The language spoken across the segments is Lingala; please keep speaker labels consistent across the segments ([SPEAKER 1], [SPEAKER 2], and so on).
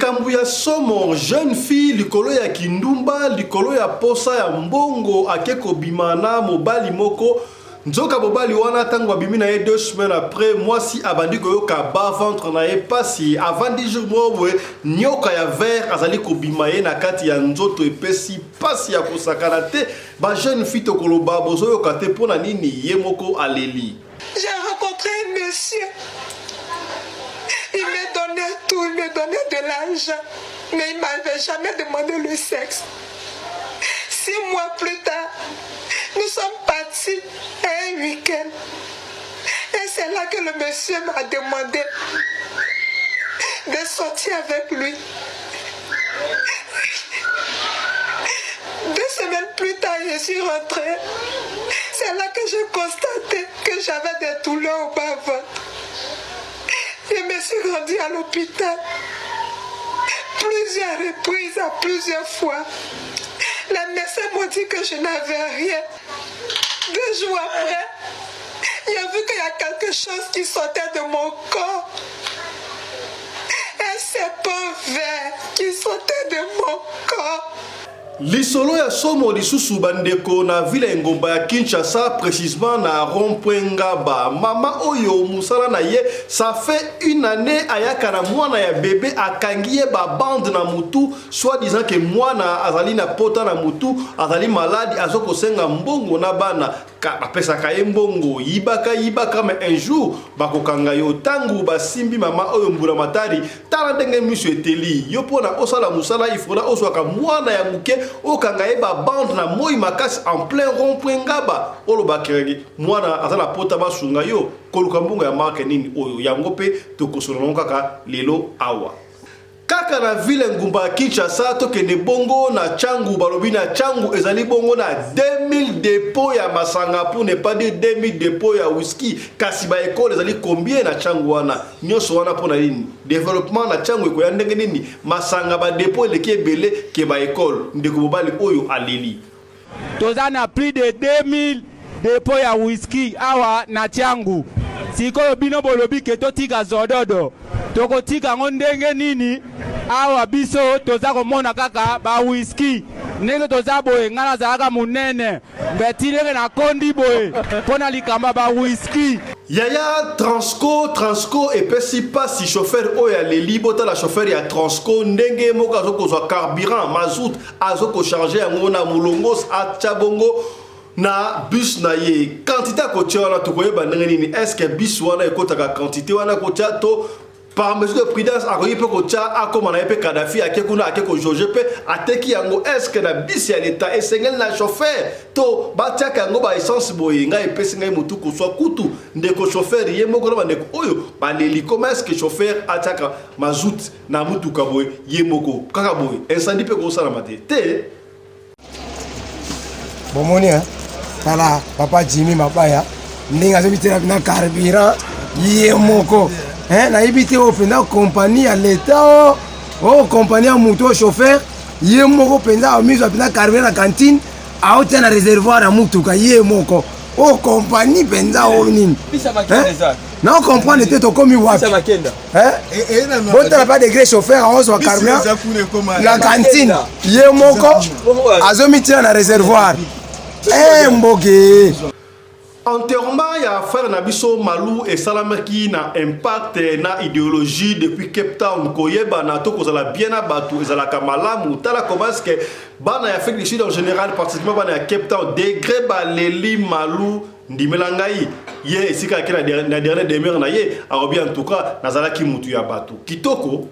[SPEAKER 1] Likambo ya somo, jeune fille likolo ya kindumba, likolo ya posa ya mbongo ake kobima na mobali moko. Nzoka mobali wana tango babimi na ye 2 semaines après, mwasi abandi koyoka bas ventre na ye pasi, avandi jour moko boye nyoka ya vert azali kobima ye na kati ya nzoto, epesi pasi ya kosakana te. Ba jeune fille tokoloba bozoyoka te pona nini ye moko aleli.
[SPEAKER 2] J'ai rencontré un monsieur. Il me donnait tout, il me donnait de l'argent. Mais il m'avait jamais demandé le sexe. 6 mois plus tard, nous sommes partis un week-end. Et c'est là que le monsieur m'a demandé de sortir avec lui. 2 semaines plus tard, je suis rentrée. C'est là que j'ai constaté que j'avais des douleurs au bas-ventre. Je me suis rendue à l'hôpital plusieurs reprises, à plusieurs fois. Les médecins m'ont dit que je n'avais rien. 2 jours après, j'ai vu qu'il y a quelque chose qui sortait de mon corps. Un serpent vert qui sortait de mon corps.
[SPEAKER 1] Lisolo ya somo lisusu bandeko na ville ya engumba ya Kinshasa, précisément na rond-point Ngaba. Mama oyo mosala na ye, ça fait une année ayaka na mwana ya bébé, akangi ye ba bande na mutu, soit disant que mwana azali na pota na mutu, azali malade, azokosenga mbongo na bana bapesaka ye mbongo. Yibaka yibaka, mais un jour bakokanga yo. Ntango basimbi mama oyo mbula matari, tala ndenge miso eteli yo. Mpona osala mosala ifola ozwaka mwana ya moke, okanga ye babande na moi makasi en plein rond point Ngaba, olobaka mwana aza na pota, basunga yo koluka mbongo ya marke nini oyo yango. Mpe tokosolola nango kaka lelo awa kaka na ville ngumba ya Kinshasa. Tokende bongo na Tshangu. Balobi na Tshangu ezali bongo na 2000 dépôt ya masanga, pour ne pas dire 2000 dépôt ya whisky. Kasi baekole ezali combien na Tshangu wana nyonso wana? Mpo na nini développement na Tshangu ekoya ndenge nini? Masanga badépôt eleki ebele ke baekole. Ndeko mobali oyo aleli.
[SPEAKER 3] Toza na plus de 2000 dépôt ya whisky awa na Tshangu. Sikoyo bino bolobi ke totika zododo, tokotika yango ndenge nini? Awa biso toza komona kaka bawiski. Ndenge toza boye, ngai nazalaka monene, mbe ti ndenge nakondi boye mpo na likambo ya bawiski.
[SPEAKER 1] Yaya, Transco, Transco epesi mpasi. Chauffeur oyo aleli. Botala chauffeur ya Transco ndenge moko azokozwa carburant mazout, azokocharge yango na molongo, atya bongo na bus na ye. Quantité akotia wana, tokoyeba ndenge nini? Est-ce bus wana ekotaka quantité wana kotia, to par mesure de prudence akoki mpe kotia, akóma na ye mpe Kadafi, ake kuna, ake kojauge mpe ateki yango? Est-ce na bus ya leta esengeli na chauffeur to batiaka yango baessence boye? Ngai epesi ngai motu koswa kutu. Ndeko chauffeur ye moko na bandeko oyo baleli. Koma est-ce chauffeur atiaka mazout na mutuka boye ye moko kaka boye? Incendie mpe kosalama te te.
[SPEAKER 4] Bomoni, tala papa Jimmy Mabaya ndenge azobitela na carburant ye moko. Nayebi te oyo mpenza kompani ya leta o oyo kompani ya motu oyo. Chauffeur ye moko mpenza amizwa mpenza carburant na cantine, aotia na réservoir ya mutuka ye moko. Oyo kompani mpenza oyo nini? Na comprendre te tokomi wapi. Botala pa degré chauffeur aozwa carburant na cantine ye moko, azomitia na réservoir. Mboke.
[SPEAKER 1] Enterrement ya frère na biso Malu esalamaki na impact na idéologie depuis Cape Town. Koyebana to kozala bien na bato ezalaka malamu. Tala comment est-ce que bana ya Afrique du Sud en général, particulièrement bana ya Cape Town, degré baleli Malu. Ndimela ngai, ye esika ake na dernière demeure na ye, akobi en tout cas nazalaki mutu ya bato kitoko.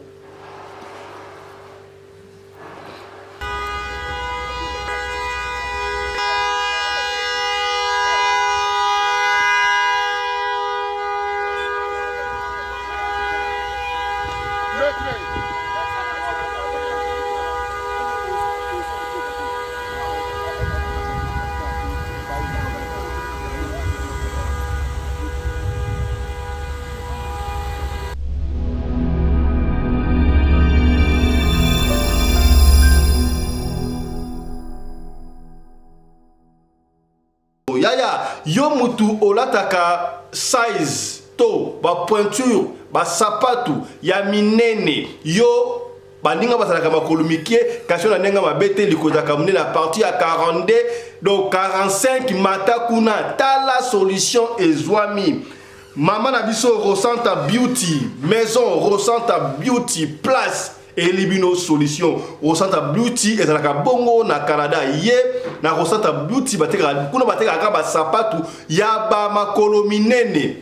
[SPEAKER 1] Yaya, yo mutu olataka size to bapointure basapatu ya minene, yo. Baninga bazalaka makolo mike, kasi na ndenge mabe te, likolo ezalaka monene à partir ya 42, donc 45 mata kuna. Tala solution ezwami. Mama na biso Rosanta Beauty, maison Rosanta Beauty Place eyeli bino solution. Rosanta Beauty ezalaka bongo na Canada. Ye na Rosanta Beauty batekaka kuna, batekaka ba sapatu ya ba makolo minene.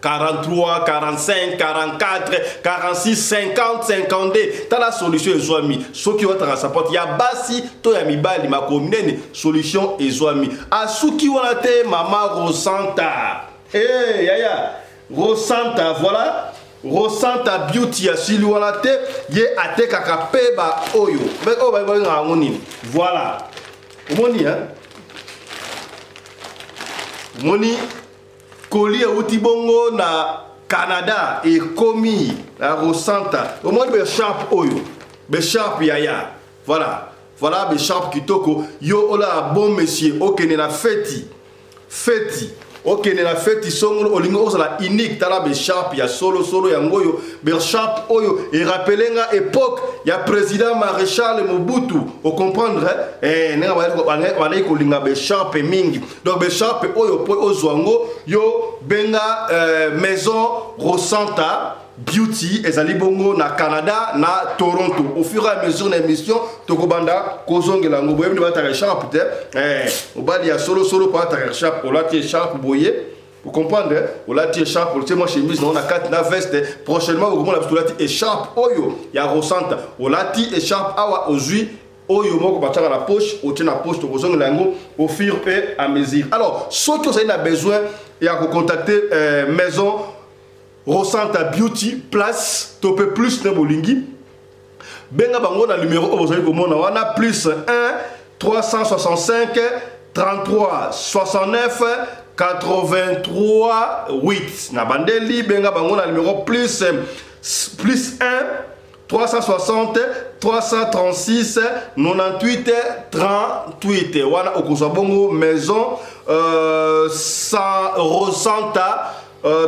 [SPEAKER 1] 43, 45, 44, 46, 50, 52. Tala solution ezwami. Soki olataka sapatu ya basi to ya mibali makolo minene, solution ezwami. Asuki wana te mama Rosanta. Hey, yaya Rosanta, voilà. Rosanta Beauty asili wana te, ye atekaka pe ba oyo. Mais oyo ba benga yango nini? Voilà. Omoni hein? Omoni Colis euti bongo na Canada ekomi na Rosanta. Omoni ba sharp oyo. Ba sharp yaya. Voilà. Voilà ba sharp kitoko. Yo ola bon monsieur okende na feti. Feti. Okende na feti songolo olingi ozala unique tala ba sharp ya solo solo yango oyo ba sharp oyo e rappeler nga époque ya président maréchal Mobutu. O comprendre eh ndenge bandaki kolinga ba sharp mingi. Donc ba sharp oyo po ozwa yango yo benga maison Rosanta Beauty ezali bongo na Canada na Toronto. Au fur et à mesure na émission tokobanda kozongela yango. Boyebi nde balataka écharpe te mobali ya solo solo po alataka écharpe, olati écharpe boye. Vous comprenez? Olati écharpe, olati mwa chemise na kati na veste. Prochainement okomona biso olati écharpe oyo ya Rosanta. Olati écharpe awa ozwi oyo moko batiaka na poche, otie na poche, tokozongela yango au fur et à mesure. Alors soki ozali na besoin ya kocontacter maison Rosanta Beauty Place to pe plus na bolingi, benga bango na numéro oyo bozali komona wana, plus 1 365 33 69 83 8. Na bandeli benga bango na numéro plus 1 360 336 98 38. Wana okozwa bongo maison Rosanta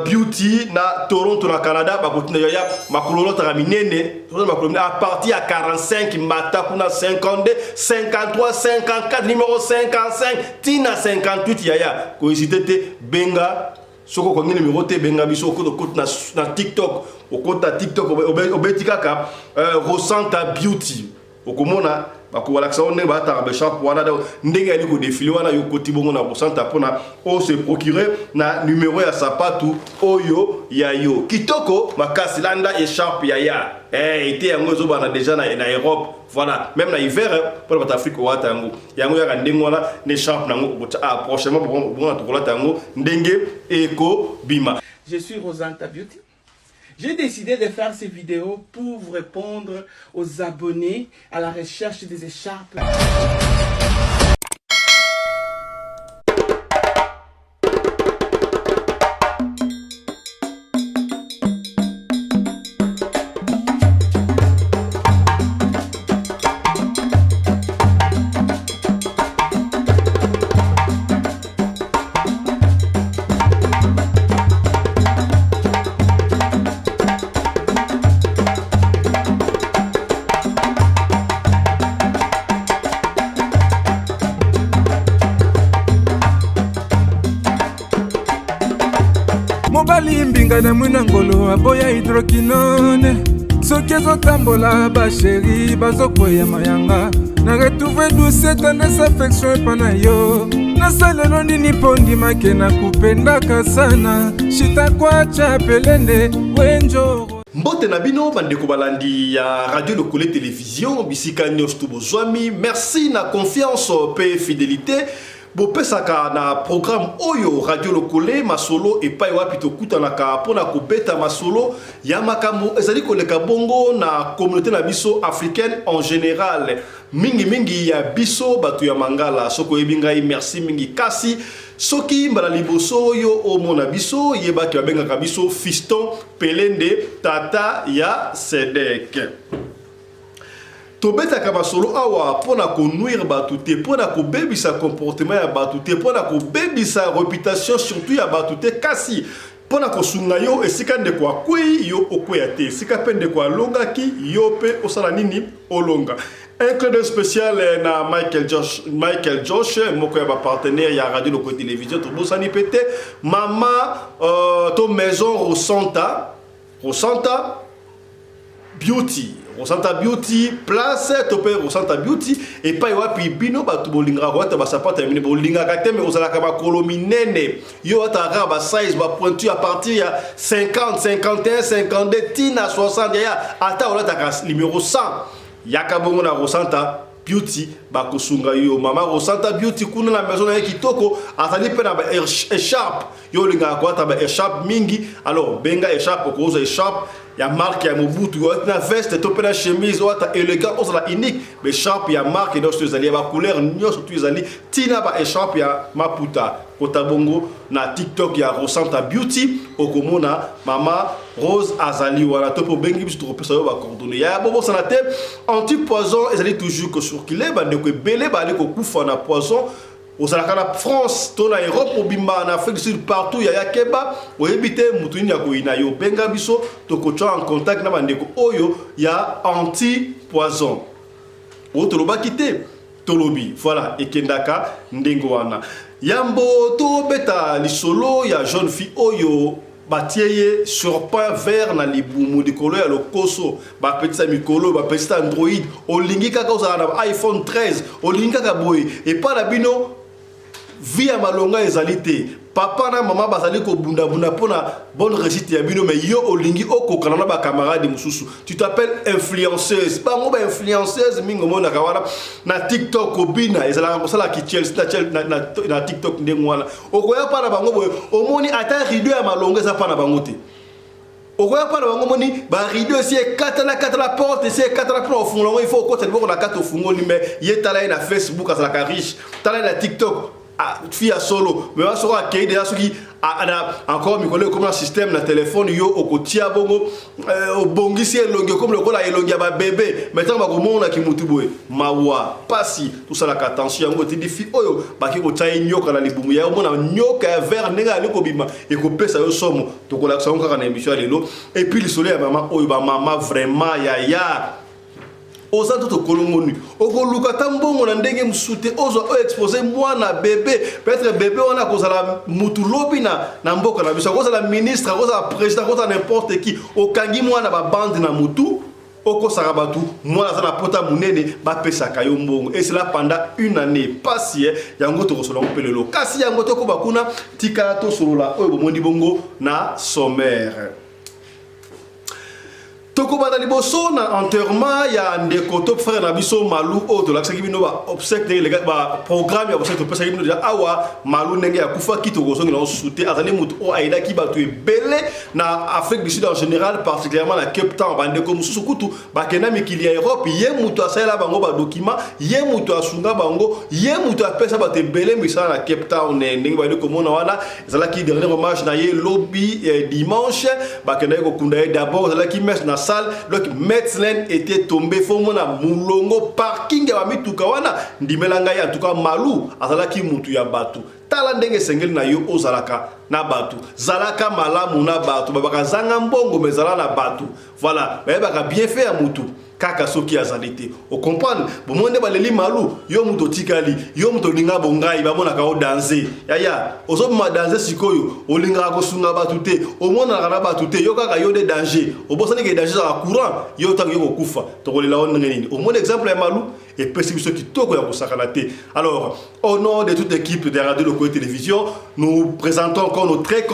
[SPEAKER 1] Beauty na Toronto na Canada. Bakotinda yaya makolo olotaka minene, makolo minene à partir ya 45 mata kuna 52, 53, 54, numéro 55 tina 58. Yaya kohésite te, benga. Soki okomi numéro te, benga biso. Okota okota na TikTok, okota TikTok obeti kaka Rosanta Beauty, okomona bakobalakisa yo ndenge balataka baécharpe wana. Donc ndenge yali kodéfiler wana, yo okoti bongo na Rosanta mpona ose procurer na numéro ya sapatu oyo ya yo kitoko makasi. Landa écharpe yaya ete yango ezobana déjà na Europe. Voilà, même na hiver mpona bato Afrique owata yango, yango yaka ndenge wana na écharpe nango okota. Ah, prochainement bongo tokolata yango ndenge ekobima.
[SPEAKER 5] Je suis Rosanta Beauty. J'ai décidé de faire ces vidéos pour vous répondre aux abonnés à la recherche des écharpes.
[SPEAKER 6] Mobali mbinga na mwina ngolo aboya hydroquinone, soki ezotambola bachéri bazokweya mayanga. Na retrouve douce tendresse affection epa na yo. Nasalelo nini mpo ndimake na kupendaka sana shitakwacha pelende wenjoro.
[SPEAKER 1] Mbote na bino bandeko balandi ya Radio Lokole Télévision bisika nyonso to bozwami. Merci na confiance pe fidélité bopesaka na programme oyo Radio Lokole Masolo, epai wapi tokutanaka mpona kobeta masolo ya makambo ezali koleka bongo na communauté na biso africaine en général, mingimingi ya biso bato ya Mangala. Soki oyebi ngai, merci mingi. Kasi soki mbala liboso oyo omona biso, yebaki babengaka biso Fiston Pelende, tata ya Sedek. Tobetaka masolo awa mpona konuire bato te, mpona kobebisa comportement ya bato te, mpona kobebisa réputation surtout ya bato te, kasi Mpo na kosunga yo esika ndeko akwei, yo okweya te. Esika mpe ndeko alongaki, yo mpe osala nini? Olonga. Un clin d'œil spécial eh, na Michael Josh, Michael Josh, moko ya ba partenaire ya Radio Loko Télévision, tobosani mpe te. Mama euh, to maison Rosanta, Rosanta Beauty, Rosanta Beauty place to mpe Rosanta Beauty epai wapi bino bato bolingaka kolata basapato ya minene, bolingaka te me ozalaka makolo minene, yo olataka kaka ba size ba pointure à partir ya 50, 51, 52 ti na 60, yaya ata olataka numero 100, yaka bongo na Rosanta Beauty bakosunga yo. Mama Rosanta Beauty kuna na maison na ye kitoko, azali mpe na ba écharpe. Yo olingaka kolata ba écharpe mingi, alors benga écharpe, okozwa écharpe ya marque ya Mobutu, olati na veste to mpe na chemise, olata élégant, ozala unique. Ba écharpe ya marque nyonso ezali, ya ba couleur nyonso tu ezali, tina ba écharpe ya maputa. Kota bongo na TikTok ya Rosanta Beauty, okomona mama Rose azali wana, to mpe obengi biso tokopesa yo ba coordonnées. Ya bobosana te, anti poison ezali toujours kocirculer, bandeko ebele bazali kokufa na poison. Ozalaka na France to na Europe mobimba, na Afrique du Sud, partout, yaya keba, oyebi te mutu nini akoyina yo. Benga biso, tokotya en contact na bandeko oyo ya anti poison oyo tolobaki te, tolobi voilà, ekendaka ndenge wana. Yambo tobeta lisolo ya jeune fille oyo batie ye serpent vert na libumu likolo ya lokoso, bapetisa mikolo, bapetisa Android, olingi kaka ozala na iPhone 13, olingi kaka boye. Epai na bino vie ya malonga ezali te, papa na mama bazali kobundabunda mpona bonne réussite ya bino, mais yo olingi okokana na bacamarade mosusu. Tu t'appelles influenceuse, bango ba influenceuse mingi omonaka wana na TikTok kobina, ezalaka kosala kichelsea na, na, na, na TikTok ndenge wana. Okoya mpa na bango boye, omoni ata rideau ya malonga eza mpa na bango te. Okoya mpa na bango, omoni barideau esi ekatana katana, porte esi ekatana, mpona kofungola yango ifo okota liboko na kati, ofungoli. Mais ye, tala ye na Facebook, azalaka riche. Tala ye na TikTok, fille ya solo. Mais wana soko akei deja, soki encore mikolo ekomi na système na telefone, yo okotia bongo, obongisi elongi, okomi lokola elongi ya babebe. Mais ntango bakomonaki mutu boye, mawa, pasi. Tosalaka attention. Yango etindi fille oyo baki kotia ye nyoka na libumu ya omona nyoka ya vert ndenge ali kobima, ekopesa yo somo. Tokolakisa yango kaka na émission ya lelo. Et puis lisolo ya mama oyo, bamama vraiment, yaya, oza ntoto kolongoni, okoluka ata mbongo na ndenge mosusu te, ozwa oyo expose mwana bebe. Peut-être bebe wana akozala mutu lobi na mboka na biso, akozala ministre, akozala président, akozala n'importe qui. Okangi mwana babande na mutu, okosaka bato mwana aza na pota monene, bapesaka yo mbongo, et cela pendant une année. Pasi yango tokosolola ngo mpe lelo. Kasi yango tokoba kuna, tikala tosolola oyo bomoni bongo na sommaire. Tokobanda liboso na enterrement ya ndeko to frère na biso Malu oyo tolakisaki bino ba obsèque ndenge baprogramme ya obsèque topesaki bino deja awa. Malu ndenge akufaki, tokozongela mosusu te. Azali motu oyo ayedaki bato ebele na Afrique du Sud en général, particulièrement na Cape Town. Bandeko mosusu kutu bakenda mikili ya Europe, ye moto asalela bango badocument, ye moto asunga bango, ye moto apesa bato ebele misala na Cape Town. Ndenge bali komona wana, ezalaki dernier hommage na ye lobi dimanche. Bakendaki kokunda ye, d'abord ezalaki messe na salle, donc Metzlen était tombé. Fo mona molongo parking ya bamituka wana, ndimela ngai. En tout cas, Malu azalaki mutu ya bato. Tala ndenge esengeli na yo ozalaka na bato, zalaka malamu na bato. Babaka zanga mbongo, me zala na bato. Voilà, bayebaka bienfait ya mutu kaka soki azali te. Ocomprendre? Bomoi nde baleli Malu. Yo moto otikali, yo moto olinga bongai, bamonaka yo danger. Yaya, ozobima danger. Sikoyo olingaka kosunga bato te, omonanaka na bato te, yo kaka yo nde danger. Obosani ke danger ezaka courant. Yo ntango yo kokufa, tokolela yo ndenge nini? Omoni exemple ya Malu epesi biso kitoko ya kosakana te. Alors, au nom de toute l'équipe de Radio Loco Télévision, nous présentons encore nos très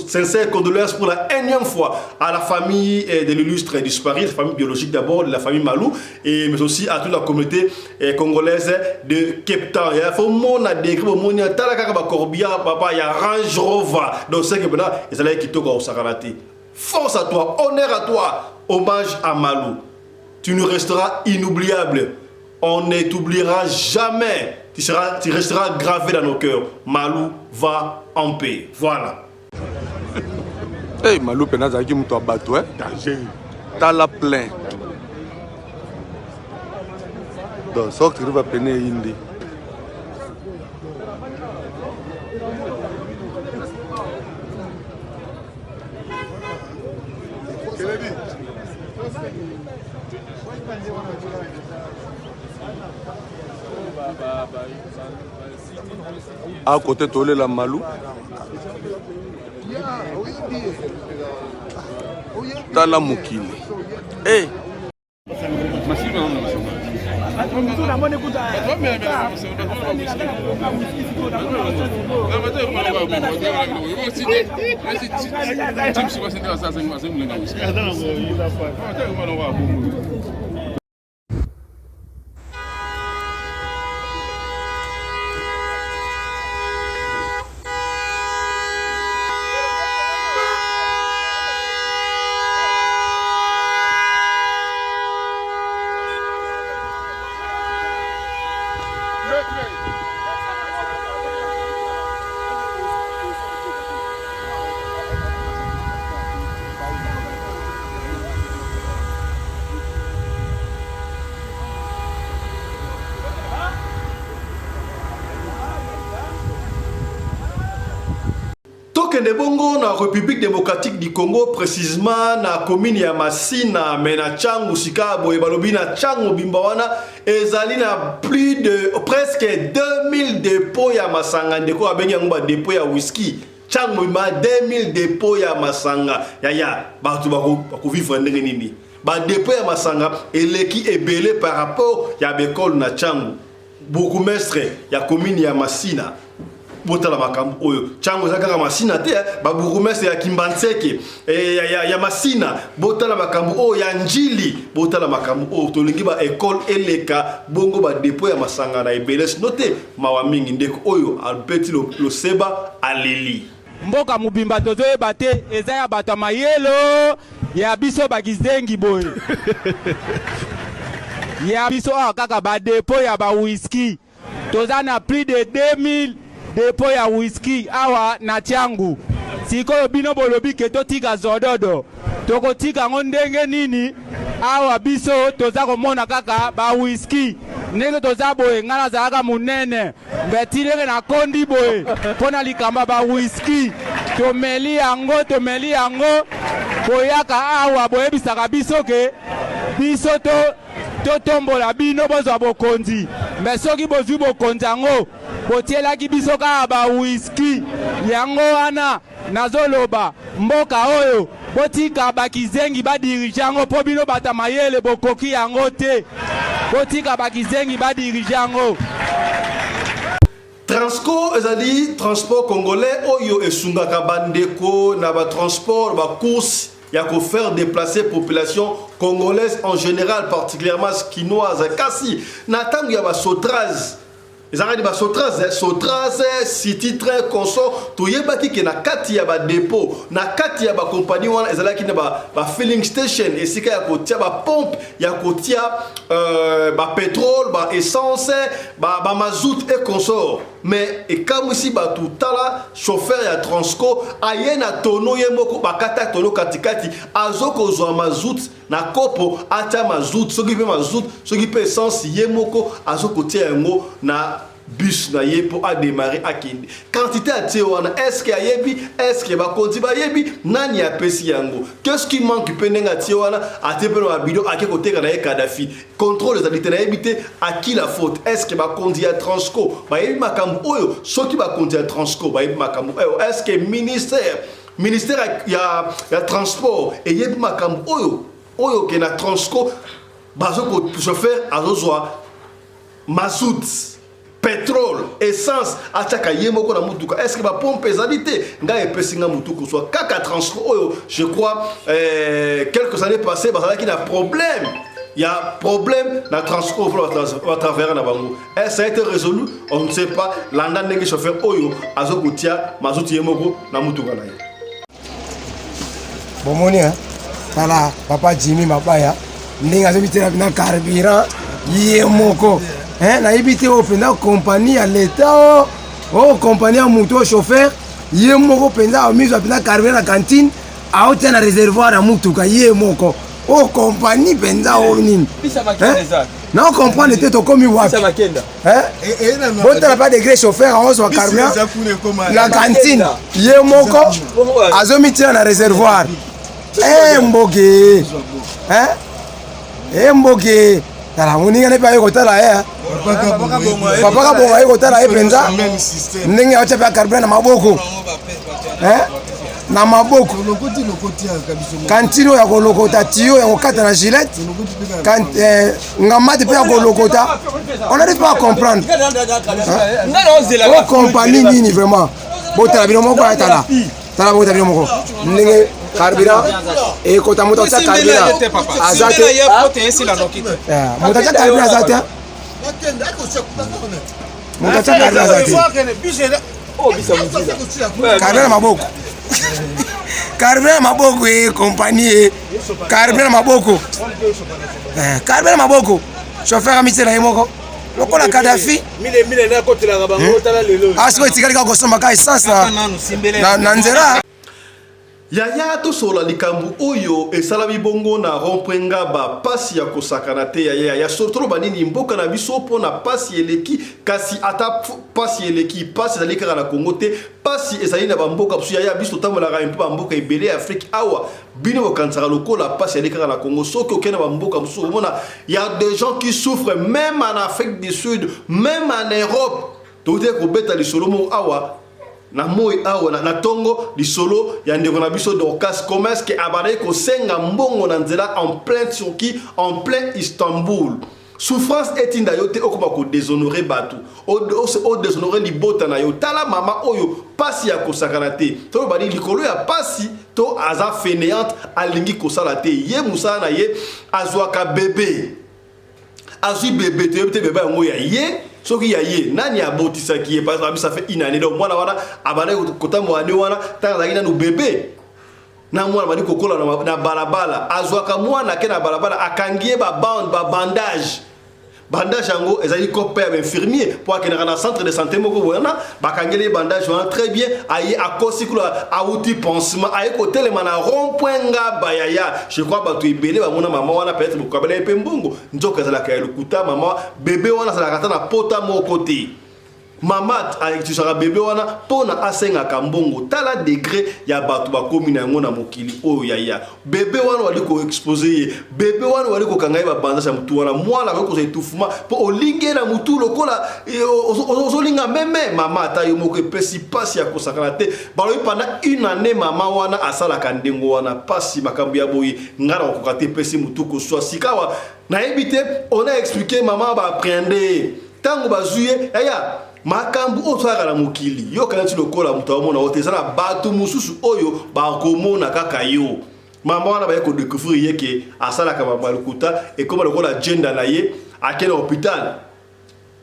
[SPEAKER 1] sincères condoléances pour la énième fois à la famille de l'illustre disparu, la famille biologique d'abord, de la famille Malou, et mais aussi à toute la communauté congolaise de Cape Town. Il faut mon degré, mon tala kaka ba corbillard, papa, il y a Range Rover. Donc c'est que maintenant, ils allaient kitoko kosakana te. Force à toi, honneur à toi, hommage à Malou. Tu nous resteras inoubliable. On ne t'oubliera jamais. Tu resteras gravé dans nos cœurs. Malou, va en paix. Voilà.
[SPEAKER 6] Hey, Malou mpenza azalaki moto ya bato, eh?
[SPEAKER 7] Danger.
[SPEAKER 6] Tala plein. Donc soki riva pene eyindi.
[SPEAKER 7] A côté tolela malu. Tala mokili. Eh!
[SPEAKER 1] Tokende bongo na Republique démocratique du Congo, précisément na commune ya Masina, mais na Tshangu sika boye balobi na Tshangu bimba wana ezali na plus de presque 2000 dépôts ya masanga ndeko abengi yango ba dépôts ya whisky. Tshangu bimba 2000 dépôts ya masanga yaya bato bako vivre ndenge nini? Ba dépôts ya masanga eleki ebele par rapport ya bekole na Tshangu. Bourgmestre ya commune ya Masina botala makambo oyo Tshangu eza kaka Masina te eh. Ba bourgmestre ya Kimbanseke eh, ya, ya, ya Masina botala makambo oyo ya Njili botala makambo oyo tolingi ba école eleka bongo ba dépôt ya masanga na ebele sino te mawa mingi ndeko oyo abeti loseba aleli.
[SPEAKER 3] Mboka mobimba tozoyeba te eza ya bato ya mayelo ya biso bakizengi boye ya biso awa kaka ba depot ya ba whisky toza na plus de 2000 depot ya whisky awa na Tshangu. Sikoyo bino bolobi ke totika zododo, tokotika yango ndenge nini? Awa biso toza komona kaka ba whisky ndenge toza boye. Ngai nazalaka monene mbe ti ndenge nakondi boye mpo na likambo ya ba whisky, tomeli yango, tomeli yango. Boyaka awa boyebisaka biso ke biso to totombola bino bozwa bokonzi, me soki bozwi bokonzi yango botielaki biso kaka ba whisky. Yango wana nazoloba mboka oyo botika bakizengi badirige yango, mpo bino bato ya mayele bokoki yango te. Botika bakizengi badirige yango.
[SPEAKER 1] Transco ezali transport congolais oyo esungaka bandeko na ba transport ba course ya ko faire déplacer population congolaise en général, particulièrement kinoise. Kasi na tango ya ba Sotraz, ezalaka ni ba Sotraz, eh, Sotraz, City Train, consort, toyebaki ke na kati ya ba dépôt, na kati ya ba compagnie wana ezalaki na ba filling station, esika ya kotia ba pompe, ya kotia ba pétrole, ba essence, ba mazout et consort. Mais ekamwisi bato, tala chauffeur ya Transco aye na tono ye moko, bakata tono katikati, azokozwa mazout na kopo, atia mazout, soki pe mazout, soki pe essence, ye moko azokotia yango na bus na ye po a démarrer akende. Quantité atie wana, est-ce que ayebi, est-ce que bakonzi bayebi nani apesi yango? Qu'est-ce qui manque pe ndenge atie wana, atie pe na bidon ake koteka na ye Kadhafi. Contrôle ezali te, nayebi te à qui la faute. Est-ce que bakonzi ya Transco bayebi makambo oyo? Soki bakonzi ya Transco bayebi makambo oyo, est-ce que ministère ya transport eyebi makambo oyo? Oyo ke na Transco bazo ko chauffeur azozwa mazout, pétrole, essence atiaka ye moko na mutuka. Est-ce que ba pompe ezali te? Ngai epesi nga mutu kozwa kaka Transco oyo. Je crois quelques années passées bazalaki na problème, ya problème na Transco pour ba travailler na bango. Est-ce ça a été résolu? On ne sait pas. Landa ndenge chauffeur oyo azokotia mazout ye moko na mutuka na ye.
[SPEAKER 4] Bomoni, hein? Tala papa Jimmy Mabaya ndenge azobitela na carburant ye moko, hein? Nayebi te oyo mpenza compagnie ya leta o oyo compagnie ya moto oyo chauffeur ye moko mpenza amizwa mpenza carburant na cantine, aotia na réservoir ya motuka ye moko. Oyo compagnie mpenza oyo nini? Na comprendre te tokomi wapi? Botala pa degré chauffeur aozwa carburant na cantine ye moko, azomitia na réservoir. Mboke, mboke. Tala moninga ne mpe aye kotala ye. Papa Kabongo aye kotala ye mpenza ndenge aotya mpe carburant na maboko. Eh? Na maboko. Kantine oyo ya kolokota, tiyo ya kokata na gilette, eh, ngamate mpe ya kolokota. On n'arrive pas à comprendre. Hein? Compagnie nini vraiment? Botala bino moko ya tala. Tala bota bino moko. Ndenge carburant ekota moto atia carburant aza te. Moto atia carburant aza te. Moto atia carburant aza te. Carburant na maboko. Carburant na maboko e compagnie e. Carburant na maboko. Carburant na maboko. Chauffeur amitiela ye moko. Lokola Kadhafi. Ah sikoyo etikali kaka kosomba ka essence na nzela.
[SPEAKER 1] Yaya tosolola likambo oyo esalami bongo na rond-point Ngaba pasi ya kosakana te yaya ya solo toloba nini mboka na biso mpo na pasi eleki kasi ata pasi eleki pasi ezali kaka na Congo te pasi ezali na bamboka mosusu yaya biso totambolaka mpe bamboka ebele ya Afrique awa bino bokanisaka lokola pasi ezali kaka na Congo soki okei na bamboka mosusu okomona ya des gens qui souffrent même en Afrique du Sud même en Europe tokuti kobeta lisolo moko awa na moi awa na tongo lisolo ya ndeko na biso Dorcas comment est-ce que abandaki kosenga mbongo na nzela en plein Turquie en plein Istanbul souffrance etinda yo te okoma ko déshonorer bato o déshonorer libota na yo tala mama oyo pasi ya kosakana te to bali likolo ya pasi to aza fainéante alingi kosala te ye mosala na ye azwaka bebe azwi bebe toyebi te bebe yango ya ye soki ya ye nani abotisaki ye parce que ça fait une année donc mwana wana abandaki kotambola ne wana ntango azalaki nanu bebe na mwana bandi kokola na balabala azwaka mwana ake na balabala akangi ye babande babandage bandage yango ezali kope ya bainfirmier mpo akendaka na centre de santé moko wana bakangeli ye bandage wana très bien aye akosi kuna awuti pansement aye kotelema na rond point Ngaba yaya je crois bato ebele bamona mama wana peut-être bokabela ye mpe mbongo nzoka ezalaka ya lokuta mama bebe wana azalaka ata na pota moko te mama autilisaka bebe wana mpona asengaka mbongo tala degré ya bato bakomi na yango na mokili oyo yaya bebe wana wali koexpose ye bebe wana wali kokanga ye babandage ya motu wana mwana akoki kozwa étouffement mpo olingi ye na motu lokola ozolinga meme mama ata yo moko epesi mpasi ya kosakana te balobi pendant une année mama wana asalaka ndenge wana mpasi makambo ya boye ngai na kokoka te epesi motu koswa sikawa nayebi te on a expliqué mama baappréhende ye ntango bazwi ye yaya makambo oyo tosalaka na mokili yo kanisi lokola moto aomona yo te eza na bato mosusu oyo bakomona kaka yo mama wana baye kodécouvrir ye ke asalaka mama lokuta ekoma lokola agenda na ye ake na hôpital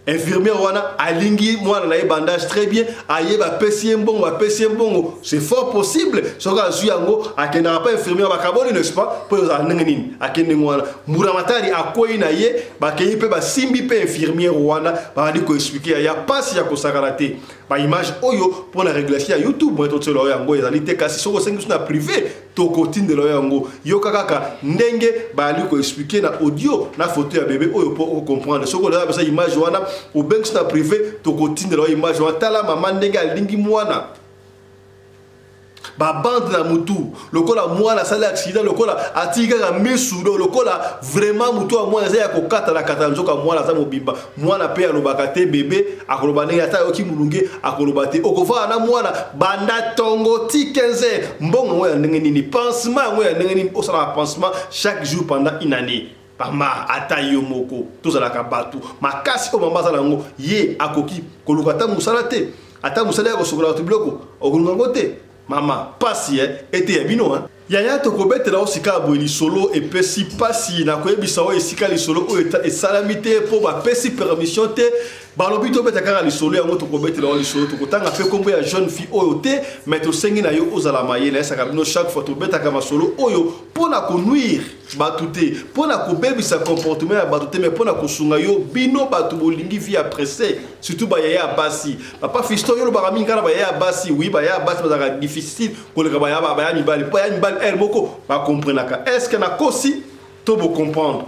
[SPEAKER 1] infirmière wana alingi mwana na ye bandage très bien aye bapesi ye mbongo bapesi ye mbongo c'est fort possible soki azwi yango akendaka pa infirmière bakaboli n'est-ce pas mpo ezala ndenge nini akende ngo wana mburamatari akwei na ye bakei mpe basimbi mpe infirmière wana babandi koexpliquer ya pasi ya kosakana te baimage oyo mpona régulation ya YouTube moye totiela oyo yango ezali te kasi soki osengi biso na privé tokotindela oyo yango yoka kaka ndenge bayali koexpliquer na audio na photo ya bebe oyo mpo ocomprendre soki olaya basa image wana obengisi na privé tokotindela oyo image wana tala mama ndenge alingi mwana babande na mutu lokola mwana asali accident lokola atiki kaka misu do lokola vraiment mutu ya mwana eza ya kokatana katana nzoka mwana aza mobimba mwana mpe alobaka te bebe akoloba ndenge ata ayoki molunge akoloba te okovanda na mwana banda tongo ti 15 heures mbongo yango ya ndenge nini pansement yango ya ndenge nini osalaka pansement chaque jour pendant une année mama ata yo moko tozalaka bato makasi oyo mama aza na yango ye akoki koluka ata mosala te ata mosala ya kosokola bato biloko okoluka yango te mama pasi ete ya bino yaya tokobetela o sika ya boye lisolo epesi pasi na koyebisa oyo esika lisolo oyo esalami te mpo bapesi permission te balobi tobeta kaka lisolo yango tokobetela o lisolo tokotanga mpe nkombo ya jeune fille oyo te mais tosengi na yo ozala mayele ayesaka bino chaque fois tobetaka masolo oyo mpo na konuire bato te mpo na kobebisa comportement ya bato te mais mpo na kosunga yo bino bato bolingi vie ya presse surtout bayaya ya basi papa fiston yo olobaka mingi kaka na bayaya ya basi oui bayaya ya basi bazalaka difficile koleka baya mibali mpo baya mibali heure moko bakomprenaka est ce que nakosi to bocomprendre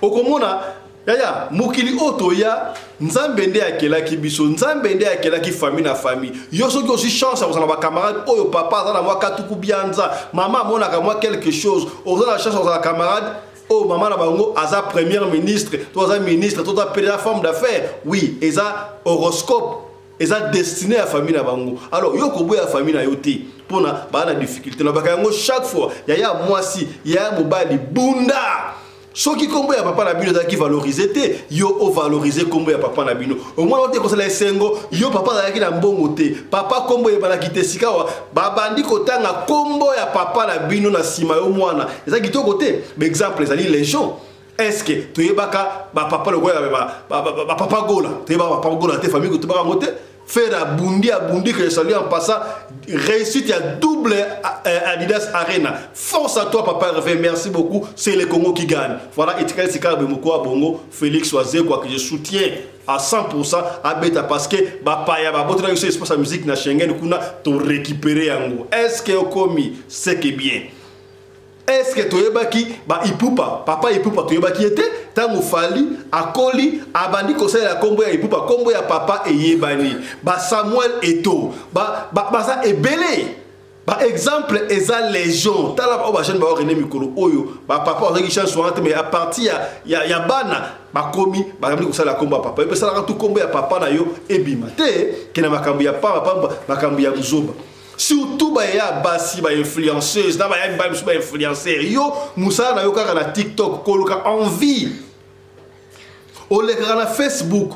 [SPEAKER 1] okomona yaya mokili oyo toya nzambe nde akelaki biso nzambe nde akelaki famille na famille yo soki ozwi chance ya kozala bacamarade oyo papa aza na mwa katuku bianza mama amonaka mwa quelque chose oza na chance ya kozala camarade. Oyo mama na bango aza première ministre to aza ministre to aza peda femme d'affaires. Oui, eza horoscope, eza destiné ya famille na bango. Alors yo koboya famille na yo te mpona baa na difficulté. Nalobaka yango chaque fois, yaya mwasi, yaya mobali, bunda. Soki kombo ya papa na bino ezalaki valorise te, yo ovalorize kombo ya papa na bino. Omwana ote kosala esengo, yo papa azalaki na mbongo te, papa kombo eyebanaki te, sikawa babandi kotanga kombo ya papa na bino na nsima yo mwana, eza kitoko te. Baexemple ezali légion. Est-ce que toyebaka bapapa lokola bapapa Gola? Toyebaka bapapa Gola te, famille kotobaka yango te. Ferre abundi, abundi, que je salue en passant, réussite ya double Adidas Arena. Force à toi papa Hervé, merci beaucoup, c'est le Congo qui gagne. Voilà, etikali sika bemoko bongo Félix Wazekwa que je soutiens à 100% abeta, parce que bapaya babotela biso espace ya musique na Schengen kuna, to récupérer yango. Est-ce que okomi? C'est que bien. Est-ce que toyebaki ba Ipupa? Papa Ipupa toyebaki ye te. Ntango Fally akoli, abandi kosalela nkombo ya Ipupa, nkombo ya papa eyebani. Ba Samuel Eto'o baza ba, baza ebele, baexemple eza légion. Tala oyo bajeune baorene mikolo oyo, bapapa bazalaki chance wana te, mais à partir ya bana bakomi, bakambi kosala nkombo ya papa. Yo mpe esalaka tu nkombo ya papa na yo ebima te ke na makambo ya pamba pamba, makambo ya buzoba. Surtout baya basi, bainfluenceuse na baya mibali mosusu bainfluencer. Yo mosala na yo kaka na TikTok koluka envie, olekaka na Facebook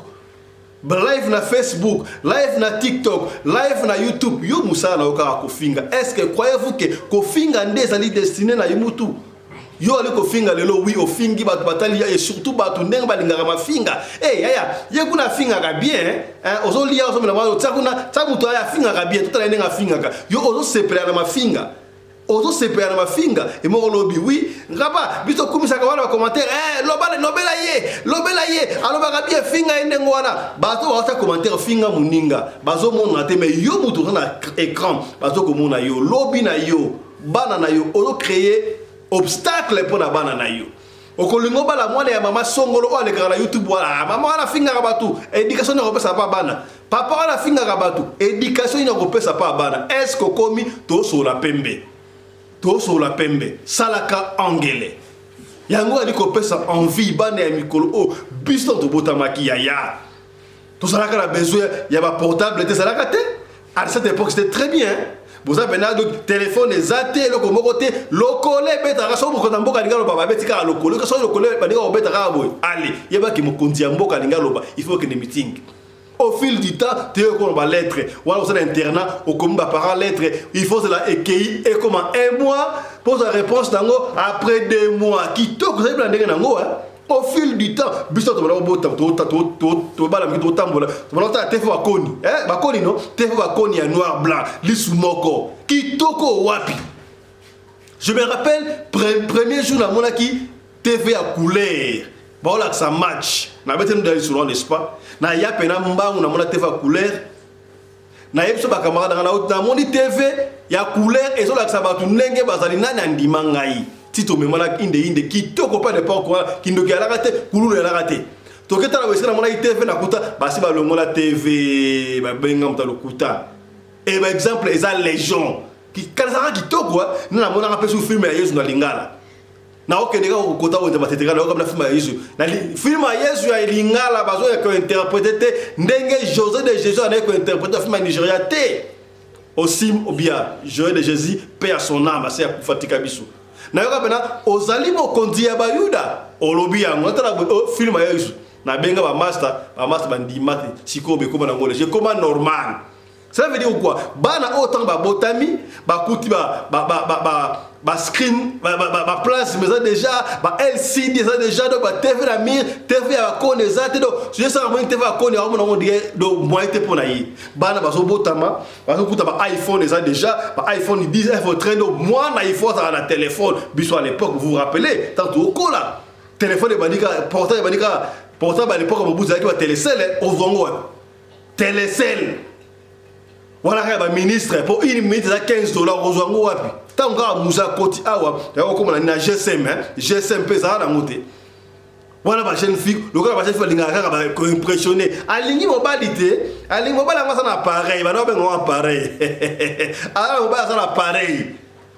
[SPEAKER 1] live, na Facebook live, na TikTok live, na YouTube. Yo mosala na yo kaka kofinga. Est ce que croyez-vous que kofinga nde ezali destiné na yo? Mutu yo ali kofinga lelo, oui, ofingi, bato batali ya, et surtout bato ndenge balingaka mafinga. E yaya, ye kuna afingaka bien, hein, ozolia, ozomela mwa, tia kuna, tia moto aya afingaka bien, totala ndenge afingaka. Yo ozosepela na mafinga, ozosepela na mafinga. Emoko olobi oui, ngaba biso okumisaka wana bacommentaire, eh, loba, lobela ye, lobela ye, alobaka bien, finga ye. Ndenge wana bato baota commentaire, finga moninga, bazomona te, mais yo moto oza na écran, bazokomona yo. Lobi na yo, bana na yo, ozocréer obstacle mpo na bana na yo. Okolinga obala mwana ya mama songolo oyo alekaka na YouTube wana. Ah, mama wana afingaka bato, éducation nini akopesa pa bana? Papa wana afingaka bato, éducation nini akopesa pa bana? Est ce que okomi? Tosola pembe, tosola pembe, salaka angele yango ali kopesa envie bana ya mikolo oyo. Biso tobotamaki, yaya, tozalaka na besoin ya baportable te, ezalaka te. À cette époque, c'était très bien. Boza mpena donc telefone eza te, eloko moko te. Lokolo ebetaka, soki mokonzi ya mboka alingi aloba, babeti kaka lokolo. Soki lokolo balinga kobeta kaka boye, ale yebaki mokonzi ya mboka alingi aloba, il faut okende meeting. Au fil du temps, toyei kokoma balettre wana, kosala internat, okomi baparent lettre, il faut zela ekei, ekoma un mois mpo ozwa réponse nango après 2 mois. Kitoko ozali mpena ndenge nango. Au fil du temps, biso tobanda kobota, tobala miki, totambola, tobanda kotala te fo bakoni, bakoni no te fo bakoni ya noir blanc, lisu moko kitoko wapi. Je me rappelle premier jour namonaki TV ya couleur, baolakisa match, nabeteli nda lisolo, n'est-ce pas? Naya pena mbangu, namona TV ya couleur, nayebi so bacamarade na nga, namoni TV ya couleur ezolakisa bato ndenge bazali. Nani andima ngai ti tomemanaki inde inde kitoko mpe l'époque wana kindoki alaka te, kululu elaka te. Toketala boye, esika namonaki TV, nakuta basi balongola TV, babenga moto ya lokuta. E baexemple eza légion. Kanisaka kitoko nde namonaka mpe su film ya Yesu na lingala. Naokende kaka kokota wenze matete kaka, nayoka na film ya Yesu, film ya Yesu ya lingala, bazoya kointerpréter te ndenge José de Jésus anaye kointerpréter film ya Nigeria te. Osim Obia, José de Jésus, paix à son âme, ase akufa tika biso. Nayoka mpena ozali mokonzi ya Bayuda, olobi yango, natala boye film ya Yesu, nabenga bamaster, bamaster bandima te. Sikoyo bekoma nango lege, ekoma normal. Ça veut dire quoi? Bana oyo ntango babotami, bakuti ba screen, ba plasme eza déjà, ba LCD eza déjà, donc ba TV na mur, TV ya bakoni eza te. Donc soki moni TV ya koni, aomona ngo dire donc moyen te mpo na ye. Bana bazobotama, bazokuta ba iPhone eza déjà, ba iPhone 10, iPhone 13. Donc mwana, il faut azala na téléphone. Biso à l'époque, vous vous rappelez, tant tokola, téléphone ebandi kaka portable, ebandi kaka portable. À l'époque Mobutu, ezalaki ba Telecel. Ozwango wapi Telecel wana? Kaka baministre, mpo une minute eza 15 dollar, kozwa yango wapi? Ntango kaka Musa akoti awa, yango okóma na GSM. GSM mpe ezala nango te wana. Bajeune fille, lokola bajeune fille balingaka kaka koimpressionner, alingi mobali te, alingi mobali yango aza na appareil, bana babenga ngo appareil, aza na mobali, aza na appareil.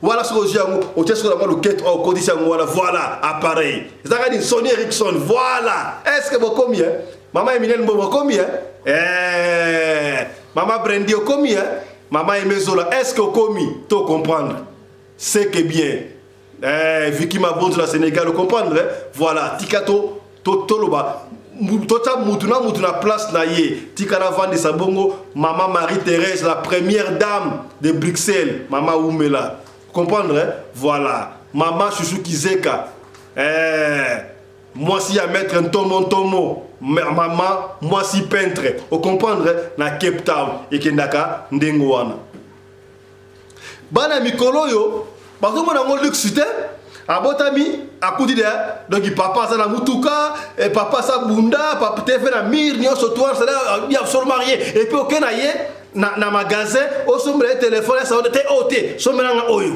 [SPEAKER 1] Wana soki ozwi yango, otie soki na mwa loketo oyo, okotisi yango wana, voilà appareil ezalaka nini? Sony Ericsson, voilà. Est ce que bokomi, eh? Mama Emilienne Mbombo okomi, eh? Eh, mama Brendi okomi, eh? Mama Emezola, est ce que okomi to comprendre? C'est que bien, eh, Vicky Mabonzo na Sénégal, comprendre, eh? Voilà, tika to toloba, totya mutu na mutu na place na ye. Tika navandisa bongo mama Marie Thérèse, la première dame de Bruxelles. Mama umela, comprendre, eh? Voilà, mama Chuchu Kizeka, eh, mwasi ya maître Ntomo Ntomo, mama mwasi peintre, ocomprendre, na Cape Town. Ekendaka ndenge wana. Bana mikolo oyo bazomona yango luxe te. Abotami, akuti de donc papa aza na mutuka, eh, papa aza bunda, papa TV na mur, nyonso to wana, c'est absolument rien. Et puis oke na ye na magasin, osombela ye telefone ya salon te, oyo te, sombelanga oyo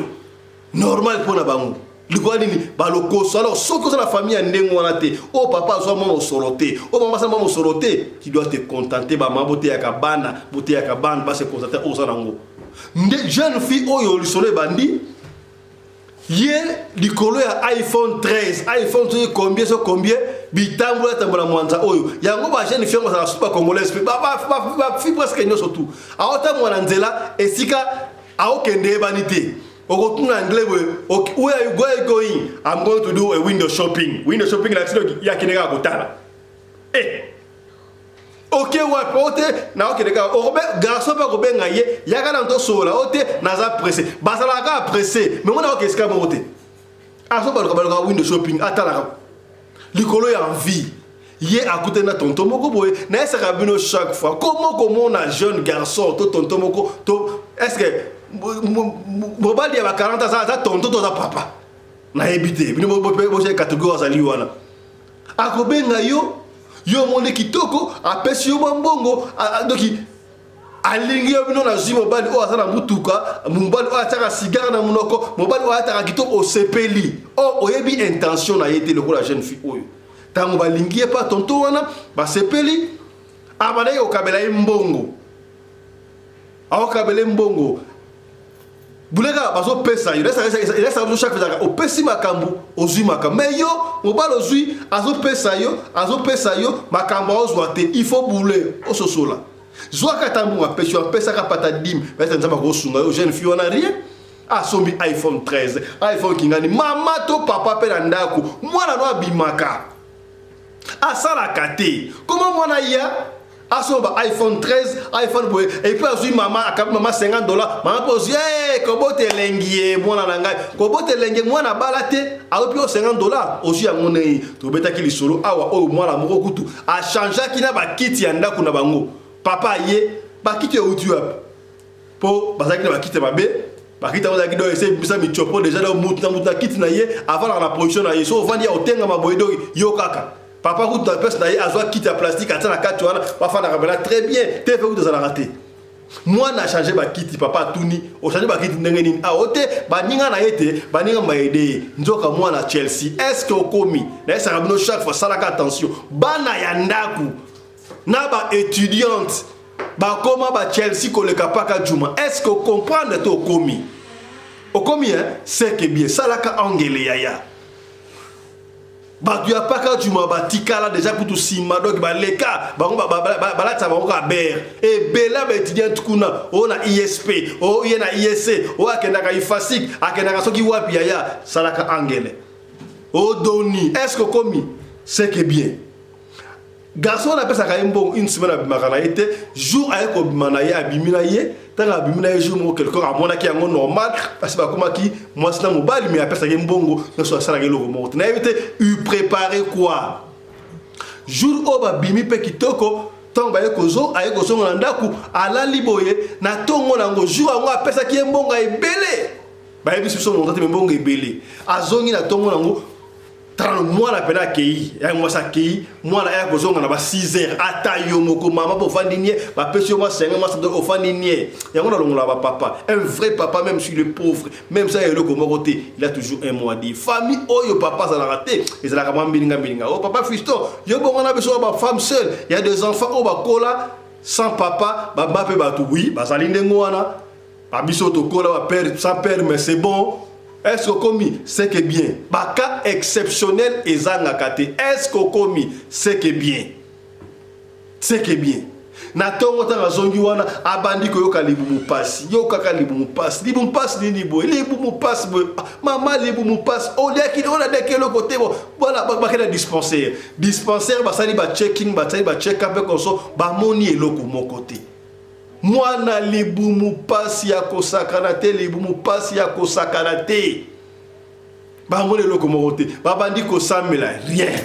[SPEAKER 1] normal mpo na bango. Likolo nini? Balokoso. Alors soki oza na famille ya ndenge wana te, oyo papa azwa mwa mosolo te, oyo mama asala mwa mosolo te, tu dois te contenter. Bamama boteyaka bana, boteyaka bana base contenter oyo oza nango. Nde jeune fille oyo lisolo ebandi ye likolo ya iPhone 13, iPhone soki combien, so combien, bitambola tambola mwanza oyo yango. Bajeune fille yango bazala su bacongolaise mpe bafille presque nyonso tu aotambola na nzela, esika aokende yebani te. Okotuna anglais boye: "Where are you going?" "I'm going to do a window shopping." Window shopping na sino yakende kaka kotala. Eh, oke wapi? O te, naokende kaka. Okobe garçon mpe akobenga ye: "Yaka na tosola." O te, naza pressé. Bazalaka kaka pressé, mais mona oke esika moko te, azo baluka baluka window shopping, atalaka likolo ya envie. Ye akutani na tonton moko boye. Nayesaka bino chaque fois, komo komona jeune garçon to tonton moko to, est ce que mobali ya ba 40 aza tonton to aza papa? Nayebi te. Bino bosia catégorie azali wana. Akobenga yo, yo omoni kitoko, apesi yo mwa mbongo, donc alingi yo. Bino nazwi mobali oyo aza na mutuka, mobali oyo atiaka cigare na monoko, mobali oyo ataka kitoko, osepeli. Or oyebi intention na ye te. Lokola jeune fille oyo, ntango balingi ye mpa tonton wana, basepeli, abandaki kokabela ye mbongo, aokabela ye mbongo buleka bazopesa yo. Elesaka biso chaque fois, opesi makambo, ozwi makambo. Mais yo mobali ozwi, azopesa yo, azopesa yo makambo, aozwa te. Il faut bule ososola, zwaka ata mbongo apesi yo, apesaka pata dime baeta. Nzambe akosunga yo. Jeune fille wana, rien, asombi iPhone 13, iPhone kingani. Mama to papa mpe na ndako, mwana no abimaka, asalaka te. Koma mwana ya asomba iPhone 13, iPhone boye, et puis azwi mama, akabi mama 50 $. Mama mpe ozwi, hey, kobota elengi ye mwana na ngai, kobota elengi. Mwana abala te, aopi yo 50 $, ozwi yango ndenge tobetaki lisolo awa. Oyo mwana moko kutu achangeaki na bakiti ya ndako na bango. Papa ye, bakiti euti wapi? Mpo bazalaki na bakiti mabe. Bakiti yango ezalaki do ese ebimisa mitiopo déjà. Do mutu na mutu na kiti na ye, avandaka na position na ye. So ovandi ya otengama boye, donc yo kaka papa kutu na place na ye, azwa kiti ya plastique, atia na kati wana, bafandaka mpena très bien te. Mpe kutu ezalaka te. Mwana achange bakiti. Papa atuni: "Ochange bakiti ndenge nini?" Awa te, baninga na ye te, baninga mayede ye. Nzoka mwana Chelsea. Est ce que okomi? Nayesaka bino chaque fois, salaka attention. Bana ya ndako na baétudiante bakoma ba Chelsea koleka paka juma. Est ce que ocomprendre te? Okomi, okomi, hein? C'est que bien, salaka angele yaya. Bato ya paka juma batikala déjà kutu nsima, donc baleka bango, balatisa bango kaka bere. Ebele baétudiante kuna, oyo na ISP, oyo ye na ISC, oyo akendaka IFASIC, akendaka soki wapi. Yaya, salaka angele odoni. Est ce que okomi? C'est que bien. Garçon wana apesaka ye mbongo, une semaine abimaka na ye te. Jour aye kobima na ye, abimi na ye. Ntango abimi na ye, jour moko quelqu'un amonaki yango normal, parce bakomaki mwasi na mobali, mais apesaki ye mbongo nyonso, asalaki eloko moko te. Nayebi te upréparé quoi. Jour oyo babimi mpe kitoko, ntango baye kozo, aye kozonga na ndako, alali boye na ntongo nango. Jour yango apesaki ye mbongo ebele, bayebisi biso monta te, me mbongo ebele. Azongi na ntongo nango, tala mwana pene akei ya mwasi, akei. Mwana aya kozonga na ba 6 heures. Ata yo moko mama mpo ofandi nie, bapesi yo mwa 5, mwa 5, ofandi nie. Yango nalongola bapapa. Un vrai papa, même si le pauvre, même sa eloko moko te, il a toujours un mot à dire. Famille oyo papa azalaka te, ezalaka mwa mbilinga mbilinga. O papa fiston, yo bongo na biso bafemme seule, ya des enfants oyo bakola sans papa, bamba mpe bato, oui, bazali ndenge wana. Ba biso tokola ba père sans père mais c'est bon. Est-ce okomi c'est que bien. Ba cas exceptionnel ezangaka te. Est-ce okomi c'est que bien. C'est que bien. Na tongo ntango azongi wana abandi koyoka libumu pasi, yokaka libumu pasi, libumu pasi nini boye, libumu pasi boye, ah, mama libumu pasi, oliaki oladiaki eloko te, voilà bakenda dispensaire, dispensaire basali ba checking, basali ba check up konso, bamoni eloko moko te. Mwana libumu pasi ya kosakana te, libumu pasi ya kosakana te. Bamoni eloko moko te, babandi kosambela rien,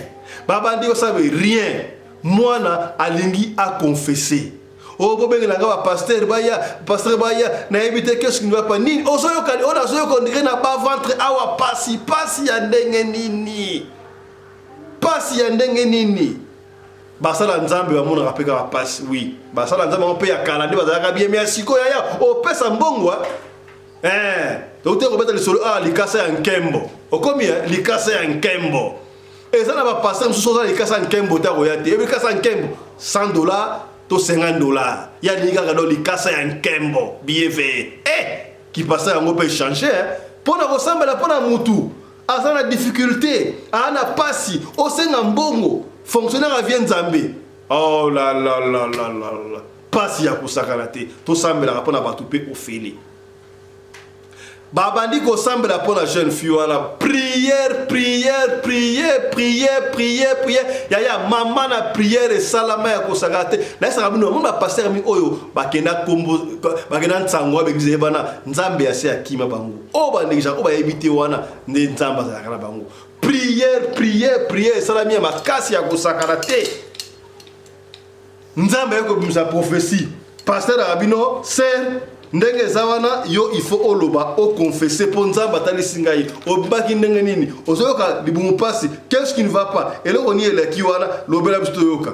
[SPEAKER 1] babandi kosambela rien. Mwana alingi aconfesse, oyo bobengela nga bapasteur baya, pasteur baya, nayebi te qu'est-ce qui ne va pas, nini ozoyoka, oyo nazoyoka ondire na ba ventre awa pasi, pasi ya ndenge nini, pasi ya ndenge nini. Basala Nzambe bamonaka mpe kaka pasi, oui, basala Nzambe bango mpe ya kala nde bazalaka bien, mais ya sikoyo yaya opesa mbongo eh, tokuti kobeta lisolo awa likasa ya nkembo, okomi likasa ya nkembo eza na bapasteur mosusu oza likasa ya nkembo te akoya te, ebi likasa ya nkembo $100 to $50 ya lingi kaka do likasa ya nkembo billet eh, kipasa yango mpe change mpo na kosambela mpo na mutu aza na difficulté, aa na pasi, osenga mbongo fonctionnaire avie Nzambe, oh la la la la la la, pasi ya kosakana te. Tosambelaka mpo na bato mpe ofele. Babandi kosambela mpo na jeune fille wana, prière prière prière prière prière prière, yaya mama na prière esalama ya kosakana te. Nayesaka bino bamoni bapasteur mingi oyo bakenda kombo, bakenda nsango ya baeglise eyebana, Nzambe ya se akima bango, oyo banégligaka, oyo bayebi te, wana nde Nzambe azalaka na bango. Prière prière prière esalami ya makasi ya kosakana te. Nzambe aye kobimisa prophétie, pasteur aka bino ser ndenge eza wana, yo il faut oloba, oconfesse mpo Nzambe atalisi ngai obibaki ndenge nini, ozoyoka libumu pasi, qu'est-ce qui ne va pas, eloko nini eleki wana, lobela biso toyoka.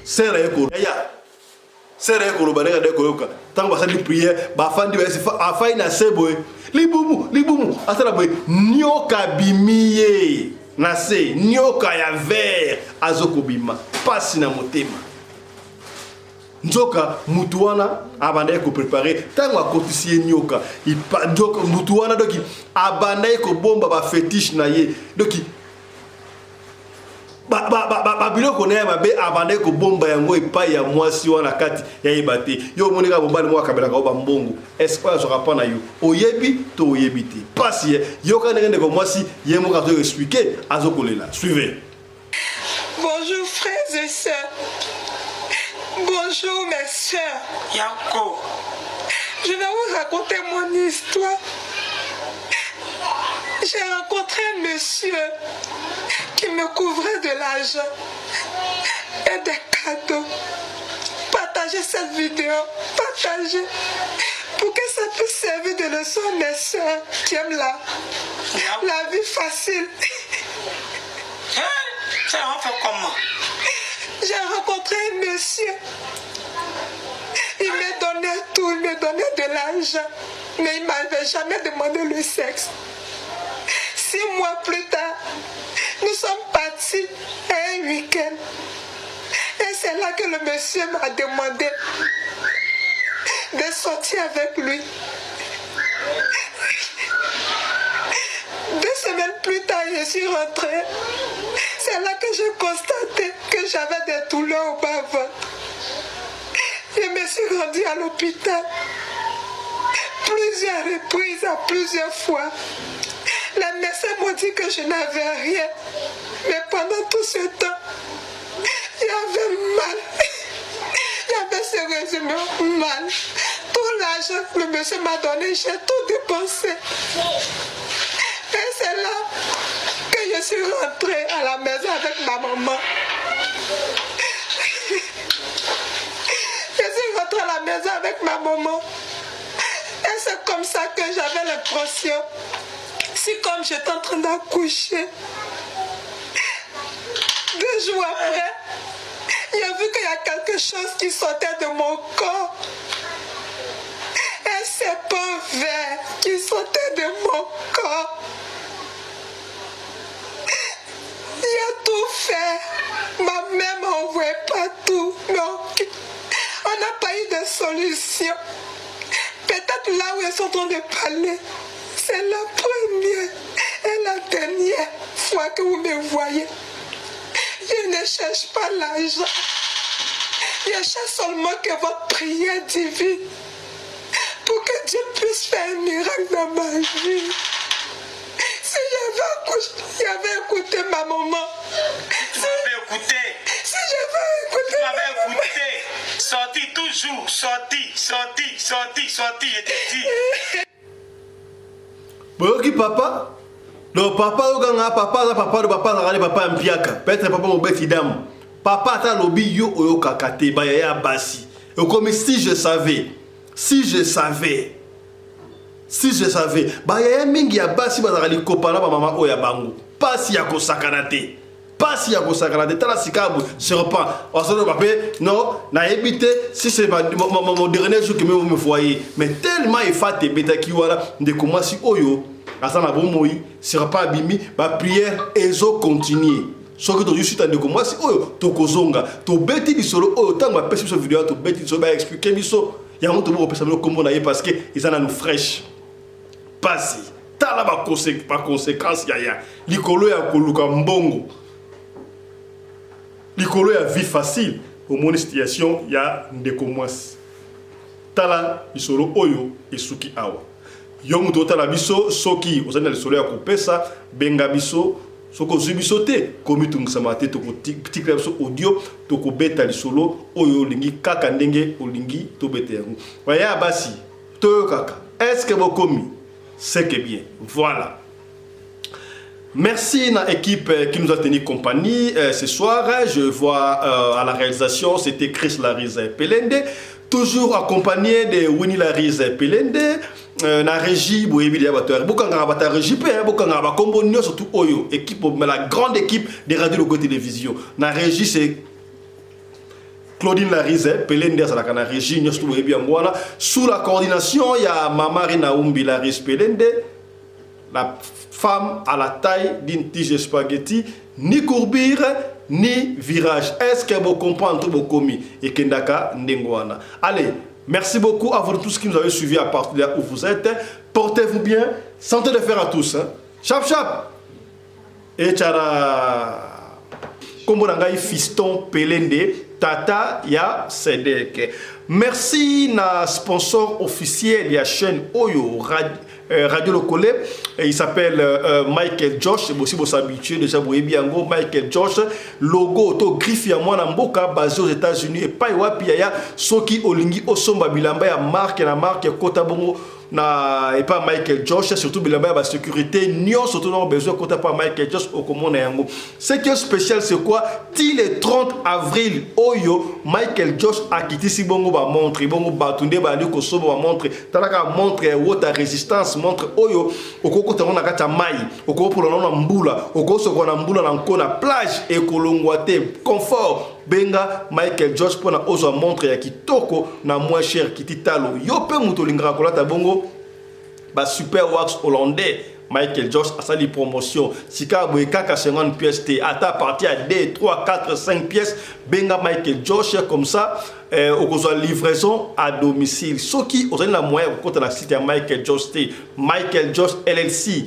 [SPEAKER 1] Ser aye koya, ser aye koloba ndenge ade koyoka. Ntango basali prière, bafandi, bayesi afai na se boye, libumu libumu, asala boye, nioka bimi ye na se, nioka ya vert azokobima, pasi na motema. Nzoka mutu wana abandaki koprépare, ntango akotisi ye nioka, mutu wana doki abandaki kobomba bafétiche na ye, doki babiloko na ye mabe abandaki kobomba yango epai ya mwasi wana kati yayeba te. Yo omoni kaka mobali moko akabelaka yo bambongo, est-ce oyo azwaka mpa na yo oyebi to oyebi te? Pasi ye yoka ndenge ndeko mwasi ye moko azo expliquer, azokolela. Suivez.
[SPEAKER 2] Bonjour frères et sœurs. Bonjour mes sœurs.
[SPEAKER 8] Yanko.
[SPEAKER 2] Je vais vous raconter mon histoire. J'ai rencontré un monsieur qui me couvrait de l'argent et des cadeaux. Partagez cette vidéo, partagez, pour que ça puisse servir de leçon à mes sœurs qui aiment la vie facile.
[SPEAKER 8] Hein? Ça on fait comment?
[SPEAKER 2] J'ai rencontré un monsieur. Il me donnait tout, il me donnait de l'argent. Mais il m'avait jamais demandé le sexe. 6 mois plus tard, nous sommes partis un week-end. Et c'est là que le monsieur m'a demandé de sortir avec lui. 2 semaines plus tard, je suis rentrée. C'est là que j'ai constaté que j'avais des douleurs au bas-ventre. Je me suis rendue à l'hôpital plusieurs reprises, à plusieurs fois. Les médecins m'ont dit que je n'avais rien. Mais pendant tout ce temps, il y avait mal. Il y avait sérieusement mal. Tout l'argent que le monsieur m'a donné, j'ai tout dépensé. Et c'est là que je suis rentrée à la maison avec ma maman. Je suis rentrée à la maison avec ma maman. Et c'est comme ça que j'avais l'impression, si comme j'étais en train d'accoucher, 2 jours après, j'ai vu qu'il y a quelque chose qui sortait de mon corps. Un serpent vert qui sortait de mon corps. J'ai tout fait. Ma mère m'a envoyé partout. Mais on n'a pas eu de solution. Peut-être là où ils sont en train de parler, c'est la première et la dernière fois que vous me voyez. Je ne cherche pas l'argent. Je cherche seulement que votre prière divine pour que Dieu puisse faire un miracle dans ma vie. Si j'avais écouté ma maman.
[SPEAKER 8] Tu m'avais écouté.
[SPEAKER 2] Si j'avais écouté
[SPEAKER 8] Tu
[SPEAKER 2] ma
[SPEAKER 8] m'avais
[SPEAKER 2] maman.
[SPEAKER 8] écouté. Sorti toujours, sorti, sorti, sorti, sorti, je te dis.
[SPEAKER 1] Boyoki papa? Donc papa oyokanga papa aza papa do papa azalaka nde papa ya mpiaka peut-être papa mobeti damu papa ata alobi yo oyokaka te bayaya basi okomi si je savais si je savais si je savais bayaya mingi ya basi bazalaka likopa na bamama oyo ya bango pasi ya kosakana te pasi ya kosakana te tala sika boye serpent azoloba mpe non nayebi te si c'est mon dernier jour que vous me voyez mais tellement efate ebetaki wana ndeko mwasi oyo aza na bomoi serpent abimi baprière ezocontinue soki tozwi suite ya ndeko mwasi oyo tokozonga tobeti lisolo oyo ntango bapesi biso video tobeti lisolo baexplike biso yango toboki kopesa bino nkombo na ye parce que eza nanu fraîche pasi tala baconséquence yaya likolo ya koluka mbongo likolo ya vie facile omoni situation ya ndeko mwasi tala lisolo oyo esuki awa yo moto otala biso soki ozali na lisolo ya kopesa benga biso soki ozwi biso te komitungisama te tokotikela biso audio tokobeta lisolo oyo olingi kaka ndenge olingi tobeta yango baya basi toyokaka est ce que bokomi c'est que bien voilà. Merci à l'équipe qui nous a tenu compagnie ce soir. Je vois à la réalisation, c'était Chris Larize Pelende, toujours accompagné de Winnie Larize Pelende. Na régie, boyebi ya bato bokangaka bato ya régie mpe bokangaka bakombo nyonso tout oyo équipe, la grande équipe de Radio Logo Télévision. Na régie, c'est Claudine Larize Pelende azalaka na régie nyonso tout boyebi yango wana, sous la coordination ya Mama Rina Umbi Larize Pelende, la femme à la taille d'une tige spaghetti, ni courbure ni virage. Est-ce que vous comprenez tout bokomi ekendaka ndenge wana? Allez, merci beaucoup à vous tous qui nous avez suivis à partir de là où vous êtes. Portez-vous bien, santé de fer à tous, hein. Chap chap et tchara. Kombo na ngai Fiston Pelende, tata ya Sedek. Merci na sponsor officiel ya chaîne oyo Radio Lokole. Et il s'appelle Michael Josh. Aussi vous s'habituer déjà vous yango Michael Josh logo to griffe ya mwana mboka basé aux États-Unis et pa wapi ya soki olingi osomba bilamba ya marque na marque kota bongo na et pas Michael Josh, surtout bilamba ya ba sécurité nyonso surtout na besoin kota pa Michael Josh okomona yango. Ce qui est spécial, c'est quoi? Ti le 30 avril oyo Michael Josh akitisi bongo ba montre bongo batunde ba ali kosomba ba montre talaka montre ya water résistance montre oyo okokota na kati ya mai okopola na mbula okosokola na mbula na nko na plage ekolongwa te confort. Benga Michael Josh mpona ozwa montre ya kitoko na moins cher kiti talo yo mpe moto olingaka kolata bongo ba super wax hollandais. Michael Josh asali promotion sika boye kaka 50 pièces te ata partir ya 2 3 4 5 pièces benga Michael Josh comme ça okozwa livraison à domicile. Soki ozali na moyen ya kokota na site ya Michael Josh te, Michael Josh LLC,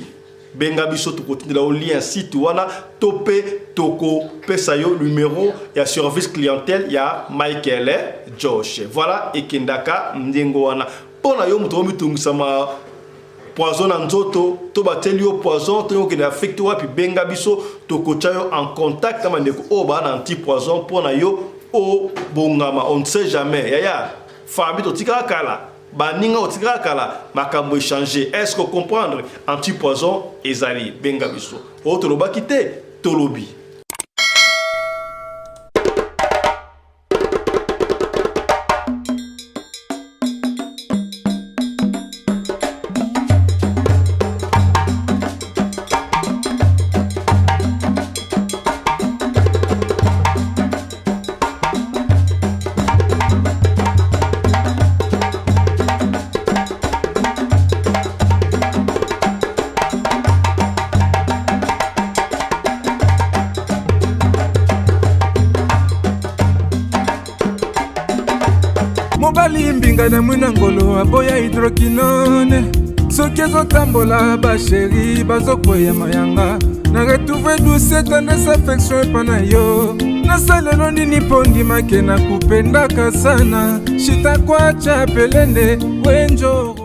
[SPEAKER 1] benga biso tokotindela yo lien site wana to mpe tokopesa yo numéro ya service clientèle ya Michael Josh. Voilà ekendaka ndenge wana mpo na yo moto omitungisama poison na nzoto to batieli yo poison to okende Afrique to wapi benga biso tokotia yo en contact na bandeko oyo baa na anti poison mpo na yo obongama. On ne sait jamais yaya famille totikaka kala baninga otikaka kala makambo échanger. Est ce que comprendre anti poison ezali? Benga biso oyo tolobaki te tolobi.
[SPEAKER 6] mbinga na mwina ngolo aboya hydroquinone. Soki ezotambola basheri bazokweya mayanga. Na retrouve douce tendresse affection epa na yo. Nasalelo nini mpo ndimake nakupendaka sana. Shitakwacha pelende wenjoro.